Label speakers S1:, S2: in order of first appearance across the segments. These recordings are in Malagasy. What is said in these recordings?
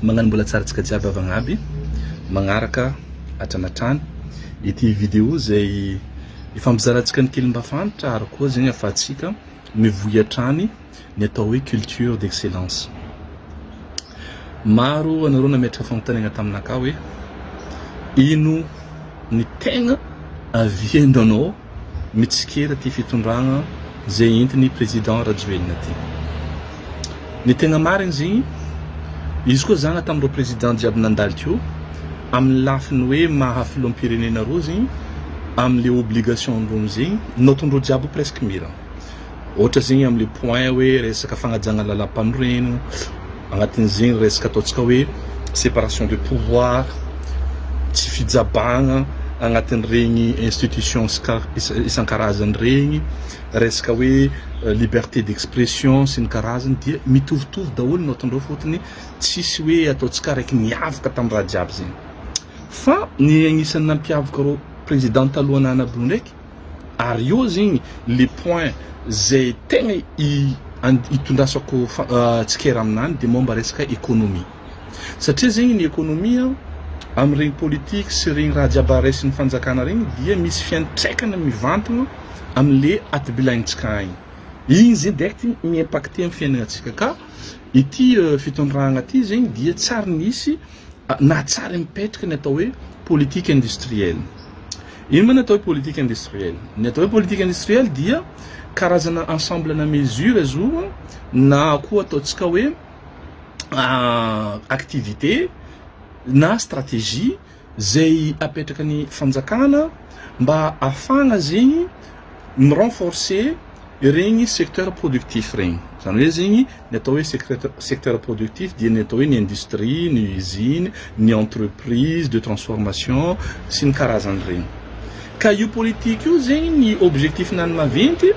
S1: Magnano mbola tsara antsika jiaby havagna aby magnaraka hatrany hatrany ity vidéo izay ifampizarantsika ny kely mba fantatra ary koa zegny afahantsika mivoy hatrany ny atao hoe culture d'excellence. Maro anareo nametraka fanontaniana taminakahy hoe ino ny tegna aviendanao mitsikera ty fitondragna zay entin'ny président Rajoelina ty. Ny tegna marigny zegny, izy koa zagna tamin'ireo président jiaby nandalo teo, amin'ny lafiny hoe maha filoham-pirenena reo zegny, amle obligation-ndreo amizegny, note-ndreo jiaby presque mira. Ohatra zegny amle point hoe resaka fagnajagna lalam-panorenana, agnatin'izegny resaka ataontsika hoe séparation de pouvoir, tsy fijabagna agnatin'iregny institution isan-karazany regny, resaka hoe liberté d'expression sy ny karazany dia mitovitovy daholo note-ndreo fôtony tsisy hoe ataontsika araiky niavaka tamin'ny raha jiaby zegny. Fa ny agnisan'ny nampiavaka reo président taloha nanabio ndraiky, Ary eo zegny le point zay tegna itondrasako tsikera aminany de momba resaka économie. Satria zegny ny économie amin'iregny politique sy regny raha jiaby raisin'ny fanjakana regny dia misy fiantraikany mivantagna amle atibilaintsika agny. Igny zegny direct mi-impacter amin'ny fiaignantsika ka ity fitondragna ty zegny dia tsary nisy na tsary mipetraka ny atao hoe politique industrielle. Ino moa ny atao hoe politique industrielle? Ny atao hoe politique industrielle dia karazana ensemble na mesure zo na koa ataontsika hoe activité na stratégie zay apetraka ny fanjakana mba afahana zegny mi-renforcer regny secteur productif regny. Zany hoe zegny ny atao hoe secteur productif dia ny atao hoe ny industrie, ny usine, ny entreprise de transformation sy ny karazany regny. Ka io politique io zegny ny objectif nany maventy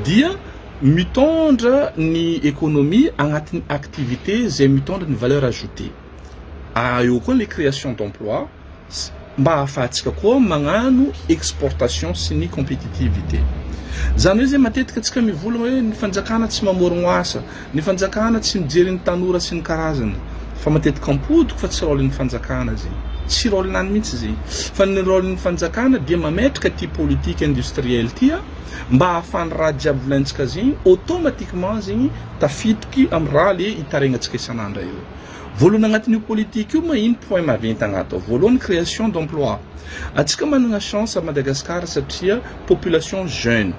S1: dia mitondra ny économie agnatin'ny activité zay mitondra ny valeur ajoutée. Eo koa le création d'emploi mba ahafahantsika koa magnano exportation sy ny compétitivité. Zany hoe zay matetika antsika mivolagna hoe ny fanjakana tsy mamorogno asa, ny fanjakana tsy mijery ny tanora sy ny karazany, fa matetika ampodiko fa tsy rôle-n'ny fanjakana zegny, tsy rôle-nany mihitsy zegny, fa ny rôle-n'ny fanjakana dia mametraka ty politique industrielle ty mba ahafahan'ny raha jiaby volanintsika zegny automatiquement zegny tafiditry amin'ny raha le itaregnantsika isan'andra io. Voalohany agnatin'io politique io moa ino point maventy agnaty ao? Voalohany création d'emploi. Antsika managna chance à Madagascar satria population jeune.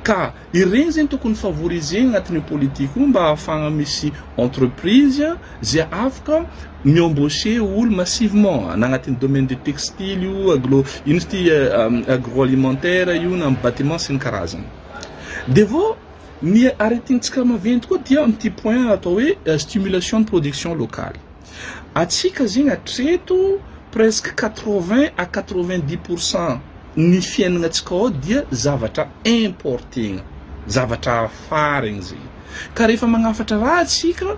S1: Ka ireny zegny tokony favoriser agnatin'io politique io mba ahafahagna misy entreprise zay afaka mi-embaucher olo massivement na agnatin'ny domaine du textile io, aglo ino izy ty agroalimentaire io na amin'ny bâtiment sy ny karazany. De vao Ny aretintsika maventy koa dia amin'ity point atao hoe stimulation de production locale. Atsika zegny hatreto presque 80 à 90% ny fiaignanantsika ao dia zavatra importer-gna, zavatra afarigna zegny. Ka rehefa magnafatra raha atsika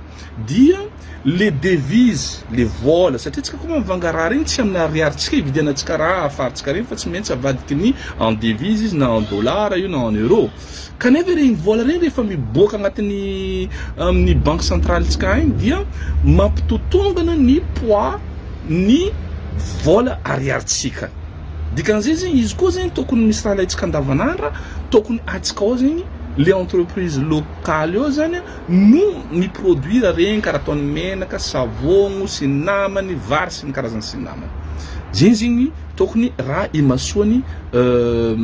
S1: dia le devise, le vôla, satria tsika koa mivanga raha regny tsy amin'ny ariaritsika ividianantsika raha afarintsika regny fa tsy maintsy avadiky ny en devise izy na en dollar io na en euro. Kanefa ireny vola ireny rehefa miboaka agnatin'ny amin'ny banque centrale-ntsika agny dia mampitotongana ny poids ny vola ariaritsika. Dikan'izay zegny izy koa zegny tokony misy raha alaintsika andavanandra, tokony atsika ao zegny le entreprise locale eo zany no mi-produire regny karaha ataon'ny menaka, savogno sy ny namany, vary sy ny karazany sy ny namany. Zegny zegny tokony raha imasoany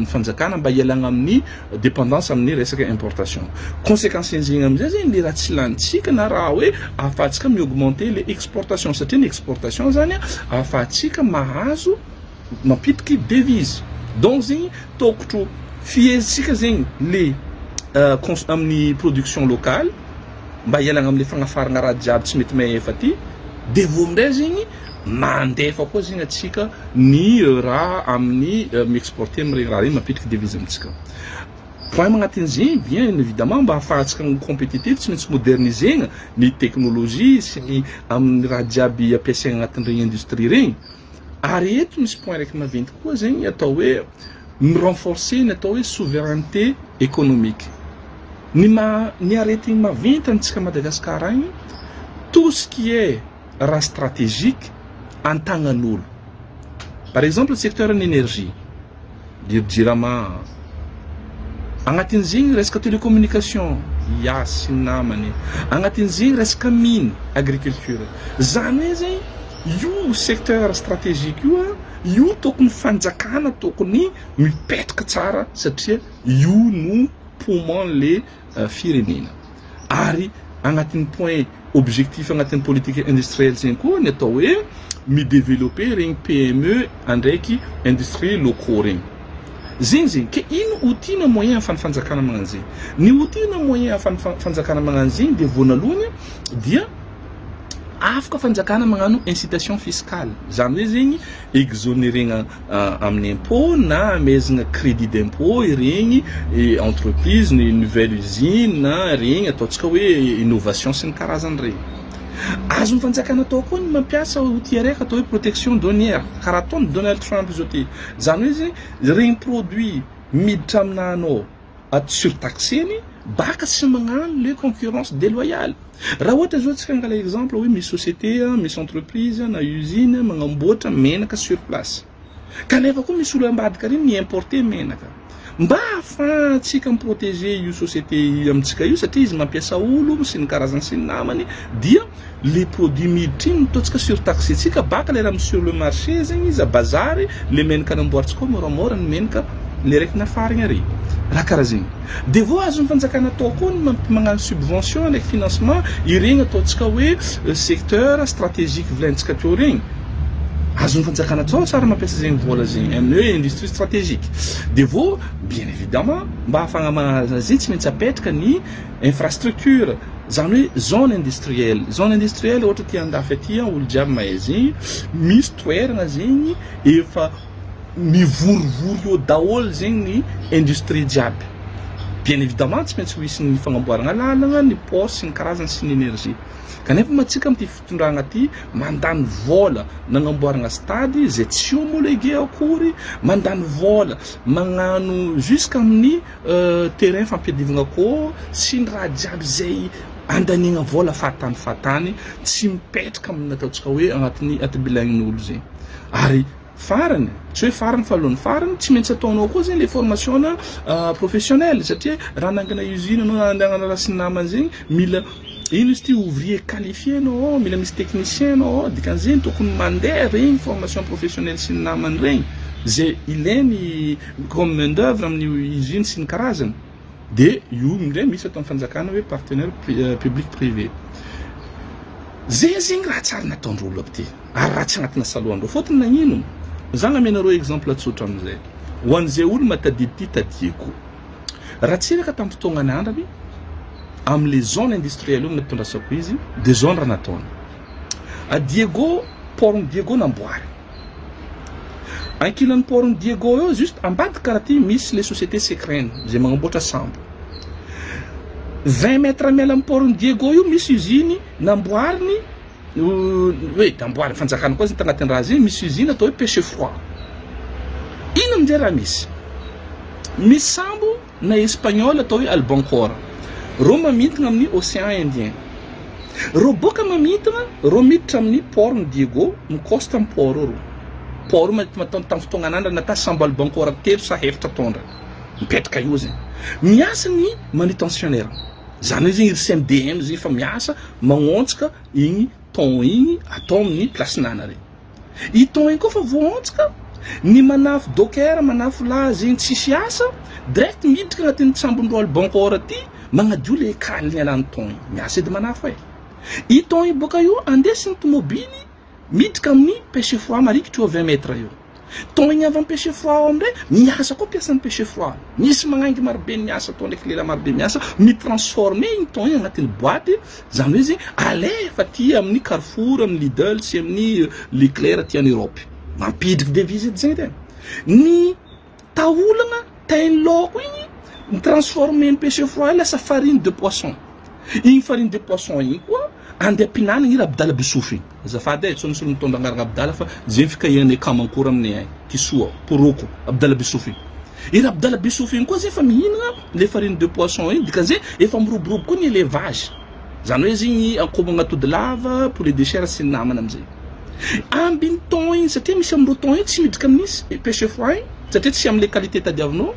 S1: fanjakana mba hialagna amin'ny dépendance amin'ny resaka importation. Conséquence zegny amizay zegny le raha tsy lanintsika na raha hoe ahafahantsika mi-augmenter le exportation satria ny exportation zany ahafahantsika mahazo mampiditry devise. Donc zegny tokotro fihezitsika zegny le amin'ny production locale mba hialagna amle fagnafaragna raha jiaby tsy mety mahefa ty de vao amindray zegny mandefa koa zegny atsika ny raha amin'ny mi-exporter amin'regny raha regny mampiditry devise amintsika. Point magnatin'izegny bien évidemment mba ahafahantsika compétitif tsy maintsy modernisena ny technologie sy ny amin'ny raha jiaby ampiasaigna agnatin'iregny industrie regny. Ary eto misy point raiky maventy koa zegny atao hoe mi-renforcer ny atao hoe souveraineté économique. Ny ma ny aretigny maventy amintsika Madagascar agny tout ce qui est. raha stratégique an-tagnan'olo. Par exemple, secteur ny énergie, jiro Jirama, agnatin'izegny resaka télécommunication, IA sy ny namany, agnatin'izegny resaka mine, agriculture. Zany hoe zegny io secteur stratégique io a, io tokony fanjakana tokony mipetraka tsara satria io no poumon le firenena. Ary agnatin'ny point objectif agnatin'ny politique industrielle zegny koa ny atao hoe midévelopper regny PME andraiky industrie locaux regny. Zegny zegny ke ino outil na moyen ahafahan'ny fanjakana magnano zegny? Ny outil na moyen ahafahan'ny fanjakana magnano zegny de voanalohany dia afaka fanjakana magnano incitation fiscale, zany hoe zegny exonéregna amin'ny impôt na amezagna crédit d'impôt iregny entreprise, ny nouvelle usine na regny ataontsika hoe innovation sy ny karazany regny. Azon'ny fanjakana atao koa ny mampiasa outil araiky atao hoe protection douanière, karaha ataony Donald Trump zao ty. Zany hoe zegny regny produit miditra aminanao surtaxeny baka tsy magnano le concurrence déloyale. Raha ohatra zao tsika angala exemple hoe misy société, misy entreprise na usine magnamboatra menaka sur place, kanefa koa misy olo ambadika regny mi-importer menaka, mba ahafahantsika miprotéger io société amitsika io satria izy mampiasa olo sy ny karazany sy ny namany, dia le produit miditra igny ataontsika surtaxé tsika baka le raha sur le marché zegny izy bazary le menaka namboaritsika ao moramora ny menaka le raiky nafarigna ary raha karaha zegny. De vo azon'ny fanjakana atao koa ny magnano subvention ndraiky financement iregny ataontsika hoe secteur stratégique volanintsika teo regny. Azon'ny fanjakana atao tsara mampiasa zegny vola zegny amin'ny hoe industrie stratégique. De vo bien évidemment mba ahafahana magnano zegny tsy maintsy apetraka ny infrastructure, zany hoe zone industrielle. Zone industrielle ohatra ty andafy aty, olo jiaby mahay zegny, misy toerana zegny efa mivorivory eo daholo zegny ny industrie jiaby. Bien évidemment tsy maintsy ho hisy ny fagnamboarana lalana, ny port sy ny karazany sy ny énergie. Kanefa matsika amity fitondragna ty mandany vola nagnamboarana stade zay tsy homologué akory, mandany vola magnano jusqu'amin'ny terrain fampiadivagna akôho sy ny raha jiaby zay andaniagna vola fahatany fahatany, tsy mipetraka amin'ny ataontsika hoe agnatin'ny atibilagnin'olo zegny. Ary farany, tsy hoe farany fa alohan'ny farany, tsy maintsy ataonao koa zegny le formation na professionnel, satria raha nangana usine anao, nanangana raha sy ny namany zegny, mila ino izy ty, ouvrier qualifié anao ao, mila misy technicien anao ao, dikan'izegny tokony mandeha regny formation professionnelle sy ny namany regny zay ilainy comme main d'œuvre amin'ny usine sy ny karazany. De io indray misy ataon'ny fanjakana hoe partenaire public privé. Zegny zegny raha tsara nataondreo aby ty, ary raha tsy agnatina salohandreo. Fôtony nagnino? Za namenareo exemple tsotra amizay. Ho an'izay olo matadidy ty tadiako. Raha tsiraka tamin'ny fotoagnany andrany am'le zone industrielle io natondrasako izy, de zone raha nataony. A Diego, port Diego namboary. Ankilan'ny port Diego eo, juste ambadika karaha ty, misy le société Secren zay magnamboatra sambo. 20 mètres miala amin'ny port Diego io misy usine namboariny, hoe namboariny fanjakana koa zany tagnatin'ny raha zegny, misy usine atao hoe pêche froid. Ino amin'izay raha misy? Misy sambo na espagnol atao hoe Albacore. Reo mamintigna amin'ny océan Indien. Reo boka mamintigna, reo miditra amin'ny port Diego, micoste amin'ny port io reo. Port io matao tamin'ny fotoagna anandra nata sambo Albacore telo sa efatra tondra. Mipetraka io zegny. Miasa ny manutentionnaire. Zany hoe zegny ry CMDM zegny efa miasa magnontsika igny thon igny atao amin'ny place nana regny. I thon igny koa fa voaontsika, ny manafo docker, manafo lahy zegny tsisy asa, direct miditra agnatin'ny sambondreo Albacore ty magnadio le kaly nialan'ny thon igny. Miasa edy manafo e. I thon igny boka io andesigny tomobily miditra amin'ny pêche froid marikitry eo 20 mètres eo. Thon igny avy amin'ny pêche froid ao amindray miasa koa mpiasan'ny pêche froid. Misy magnangy marobe miasa atao ndraiky lehilahy marobe miasa mitransformer igny thon igny agnatin'ny boîte, zany hoe zegny alefa aty amin'ny Carrefour, amin'ny Lidl sy amin'ny Leclerc aty any Europe. Mampidriky devise edy zegny edy. Ny taolagna tain'ny laoko igny mitransformer ny pêche froid lasa farine de poisson. Igny farine de poisson igny koa andeha ampinanana i Abdala Bissouf igny. Azafady e, tsy misy olo mitondra agnarana Abdala fa zegny fikahianay Kamankory aminay agny. Kisoa, poroko, Abdala Bissouf igny. I Abdala Bissouf igny koa zegny efa mihinagna le farine de poisson igny, dikan'izay efa miroborobo koa ny élevage. Zany hoe zegny akoho magnatody lava, poulet de chair sy ny namany amizay. Ambiny thon igny satria misy amindreo thon io tsy miditra amin'iny pêche froid igny satria tsy amle qualité tadiavinao.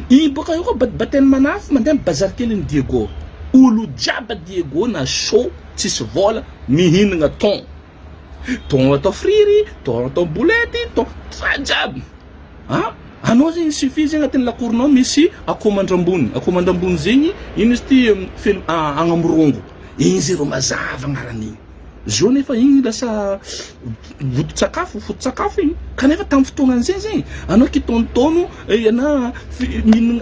S1: Igny boka eo koa batibateny manafo mandeha amy bazary kelin'i Diego. Olo jiaby a Diego na chaud tsisy vôla mihinagna thon. Thon atao friry, thon atao boulette, thon raha jiaby. A anao zegny il suffit zegny agnatin'ny lakoronao misy akoho mandrambony, akoho mandrambony zegny ino izy ty feno agnamborongo, igny zay vao mazava agnaran'igny. Zao nefa igny lasa voton-tsakafo, foto-tsakafo igny, kanefa tamin'ny fotoagnan'izay zegny anao kitaontaono na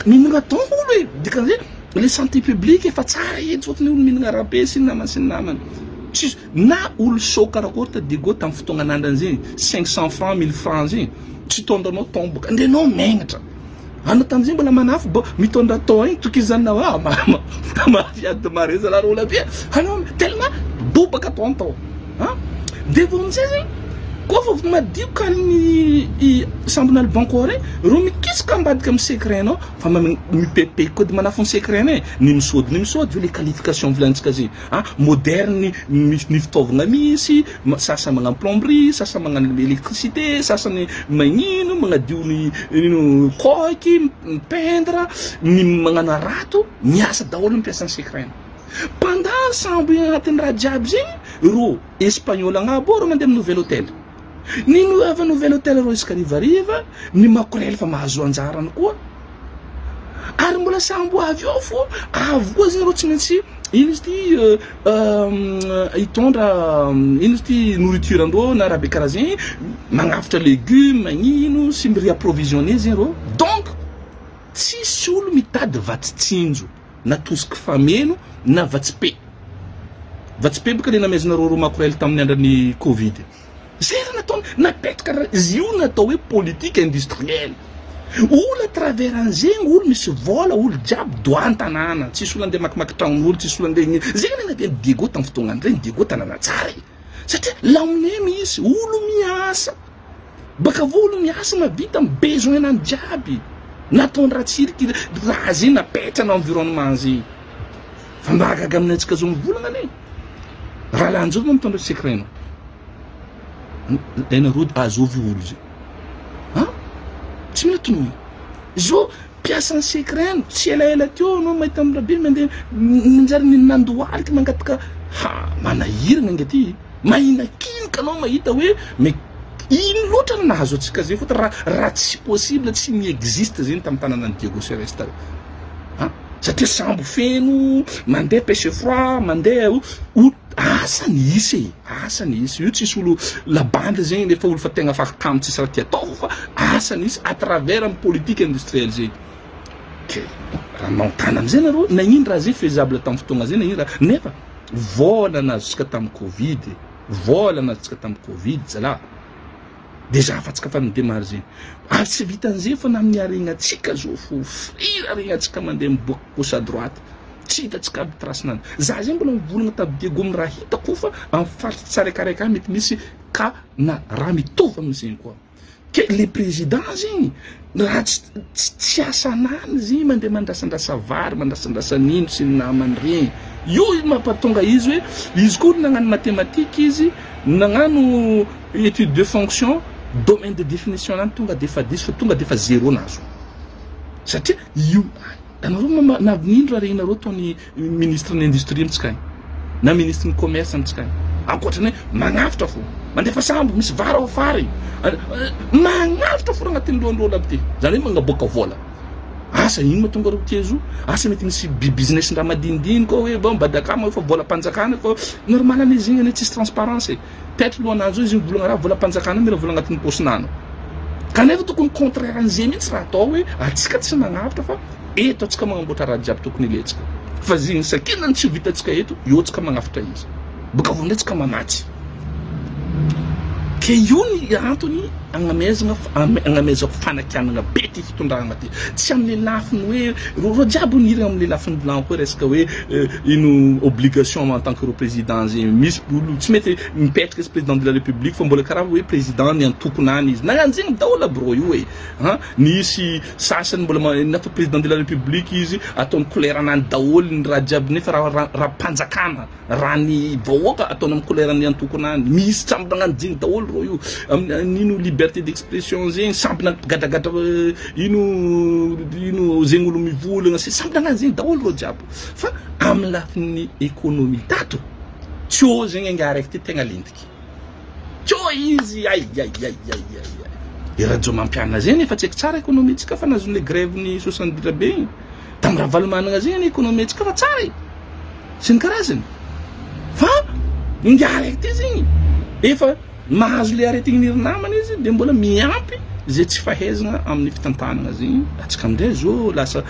S1: mihinagna thon olo e, dikan'izay le santé publique efa tsara edy fôtony olo mihinagna rabe sy ny namany sy ny namany. Tsisy na olo chaud karakory ta Diego tamin'ny fotoagnan'andrany zegny 500 francs, 1000 francs zegny tsy tondranao thon boka ndrenao megnatra. Anao tamin'izay mbola manafo bo mitondra thon igny tokizana ah mafiady mare zalahy olo aby anao tellement bobaka thon tao. Ah de vao amizay zegny koa fa madio kaliny sambon'ny albancore regny reo mikisaka ambadika amy secret-nao fa mipehipehy koa de manafo ny secret-nay ny misôdy ny misôdy io le qualification volanintsika zegny. Ah moderne ny ny fitaovagna misy, sasany magnano plomberie, sasany magnano électricité, sasany magnino magnadio ny ino kôky, mi-peindre, ny magnano harato, miasa daholo ny mpiasan'ny Secren. Pendant sambo igny agnatin'ny raha jiaby zegny, rô espagnol agnabo ao rô mandeha amin'ny nouvel hôtel. Ny avy nouvel hôtel rô isaka harivariva, ny makorel fa mahazo anjarany koa. Ary mbola sambo avy eo fô, avy koa zegny rô tsy maintsy ino izy ty hitondra ino izy ty nourriture andreo na raha be karaha zegny, magnavotra légume magnino sy mi-réapprovisionner zegny rô. Donc tsisy olo mitady vatsy tsinjo na tosiky fameno na vatsy pe. Vatsy pe boka le namezana rô rô makorel tamin'ny andran'ny covid. Zay raha nataony, napetraka raha izy io natao hoe politique industrielle. Olo à travers an'zegny, olo misy vôla, olo jiaby doit an-tanàna, tsisy olo andeha makimaky tragnon'olo, tsisy olo andeha zegny anie navian'i Diego tamin'ny fotoagnany regny, Diego tanàna tsara e, satria lamine misy, olo miasa, baka avy olo miasa mahavita ny besoin-nany jiaby, nataony Ratsiriky raha zegny napetrany environnement zegny, fa mahagaga amin'ny antsika zao mivolagna anie, raha lahanjovy moa mitondra secret-nao. Hainareo azovy olo zay. Ha? Tsy mila tonony. Zo mpiasan'ny secret tsy elaela teo anao mahita amin'ny rabe mandeha manjary ny nandohalika mangataka ha manahirana ange ty. Mahinakinika anao mahita hoe mais ino loatra no nahazo antsika zay fôtony raha raha tsy possible tsy mi-existe zegny tamin'ny tanànan'i Diego Celeste. Ha? Satria sambo feno mandeha pêche froid mandeha o Asa ny isa e, asa ny isa, io tsisy olo la bande zegny nefa olo fa tegna fa kamo tsisy raha tia atao fô fa asa ny isa à travers amy politique industrielle zegny, ke raha manontany amizay nareo nagnino raha zegny faisable tamy fotoagna zegny nagnino raha nefa vôla nahazotsika tamy covid, vôla nahazotsika tamy covid zalah, dejà fa tsika fa ni-demarre zegny, ary tsy vitan'izay fa na amin'ny haregnatsika zao fô firy haregnatsika mandeha miboaka gauche à droite. Tsy hitantsika aby trace nany. Za zegny mbola mivolagna tamin'i Diego amin'ny raha hitako fa amin'ny faritry tsiraikaraika any mety misy cas na raha mitovy amin'izegny koa. Ke le président zegny raha tsy tsy asanany zegny mandeha mandrasandrasa vary, mandrasandrasa an'ino sy ny namany regny. Io mampatonga izy hoe izy koa nagnano mathématique izy, nagnano étude de fonction, domaine de définition nany tonga de efa diso fa tonga de efa zéro nahazo. Satria io Anareo ma nagnino raha regninareo ataony ministre ny industrie amintsika agny na ministre ny commerce amintsika agny ankoatrany hoe magnavotra fo mandefa sambo misy vary ao afara igny magnavotra fo raha agnatin'ny lohan'ireo olo aby ty zany hoe magnaboaka vola asa ino mahatonga reo tia zo asa mety misy business ndraha madinidinika hoe bon badakama fa volam-panjakana fa normal anie zegny anie tsisy transparence e. Taitry lohananjy io izy mivolagna raha volam-panjakana mila vola agnatin'ny paosinano. Kanefa tokony contraire an'izay mihitsy raha atao hoe atsika tsy magnavotra fa eto atsika magnamboatra raha jiaby tokony ilaintsika. Fa zegny sakinany tsy ho vitantsika eto, eo atsika magnavotra izy. Boka avy amizay tsika mamatsy. Ke io ny antony agnamezagna agnamezako fanakianagna be ty fitondragna ty. Tsy amle lafiny hoe reo reo jiaby niragna amle lafiny blanc koa resaka hoe ino obligation en tant que reo président zegny. Misy olo tsy mety mipetraka izy président de la république fa mbola karaha hoe président ny antokonany izy. Nagnano zegny daholo aby reo io e. An nisy sasany mbola natao président de la république izy ataony couleur anany daholo ny raha jiaby nefa raha raha-panjakana. Raha ny vahoaka ataony amin'ny couleur ny antokonany, misy samby nagnano jiny daholo reo io, amin'ny ino liberté d'expression zegny samby nampigadragadra ino ino zegny olo mivolagna sy samby nagnano zegny daholo reo jiaby, fa amin'ny lafiny économie tato tsy eo zegny angaha raiky ty tegna lentiky, tsy eo izy ay ay ay ay ay ay, i Rajaomampianina zegny efa tsy haiko tsara économie tsika fa nazon'le grève ny 70 be igny. Tamin'ny Ravalomanana zegny ny économie antsika fa tsara e! Sy ny karazany. Fa ingahy raiky ty zegny efa mahazo le aretigny ry namany izy de mbola miampy ze tsy fahaizagna amin'ny fitantanagna zegny. Antsika amindray zao lasa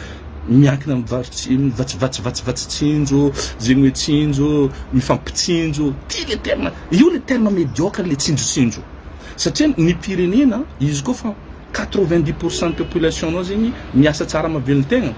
S1: miankina amin'ny varotsy vatsy vatsy vatsy tsinjo, zegny hoe tsinjo, mifampitsinjo. Ty le terme, io le terme médiocre le tsinjotsinjo. Satria ny firenena izy koa fa 90% ny population nao zegny miasa tsara mahavelon-tegna,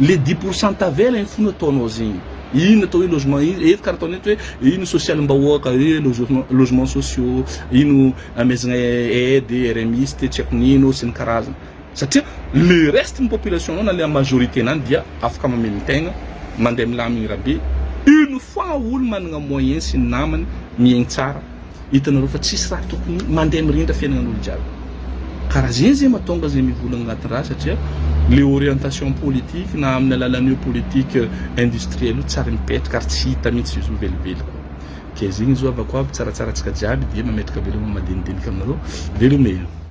S1: le 10% tavela igny fona ataonao zegny, ino atao hoe logement, eto karaha ataonay eto hoe ino social-mbahoaka, eh logement logements sociaux, ino amezagna aide, RMI-ste tsy haiko n'ino sy ny karazany, satria le reste ny population nao na le majorité nany dia afaka mamelon-tegna, mandeha milamigny rabe, une fois olo managna moyen sy ny namany miaigny tsara. Hitanareo fa tsisy raha tokony mandeha mirindra fiaignan'olo jiaby. Karaha zegny zegny mahatonga zay mivolagna agnaty raha satria le orientation politique na amin'ny alalan'io politique industrielle io tsary mipetraka ary tsy hita mihitsy izy io velively koa. Ke zegny izy io avako aby tsaratsara antsika jiaby dia mametraka veloma madinidinika aminareo. Veloma e.